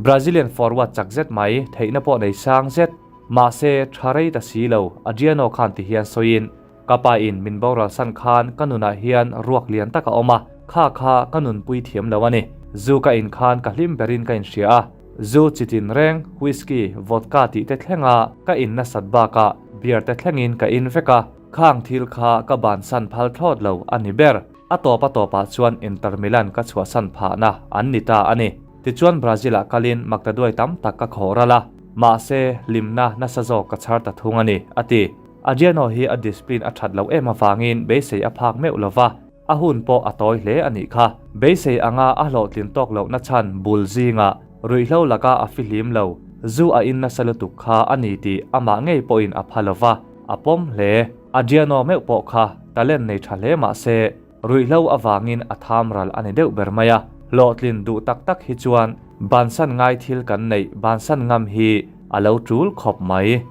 Brazilian forward chak zet mai, theihna pawh nei sang zet, mahse tha rei ta si lo, Adriano khan ti hian sawiin, Ka pa in min boral san khan ka nunah hian ruak lian tak a awm a, kha kha ka nunpui thiam lo a ni. Zu ka in khan ka hlim berin ka inhria a, zu chitin reng, whisky, vodka tih te thlenga ka in nasat bakah beer te thlengin ka in vek a, khang thil kha ka bansan phal thlawt lo a ni ber. A tawp a tawpah chuan Inter Milan ka chhuahsan phahna an ni ta a ni. Tichuan Brazil-ah kalin maktaduai tam tak ka khawh ral a, mahse hlimna nasa zawk ka chhar ta thung a ni, a ti. Adriano hi a discipline a that loh em avangin beisei a phak meuh lo va, a hun pawh a tawi hle a nih kha. Beisei anga a hlawhtlin tawk lohna chhan bul zingah ruihhlo laka a fihlim lo, zu a in nasa lutuk kha a ni tih amah ngei pawhin a pha lo va, a pawm hle. Adriano meuh pawh kha talent nei tha hle mah se, ruihhlo avangin a tham ral a ni deuh ber mai a. Hlawhtlin duh tak tak hi chuan bansan ngai thil kan neih bansan ngam hi a lo tul khawp mai.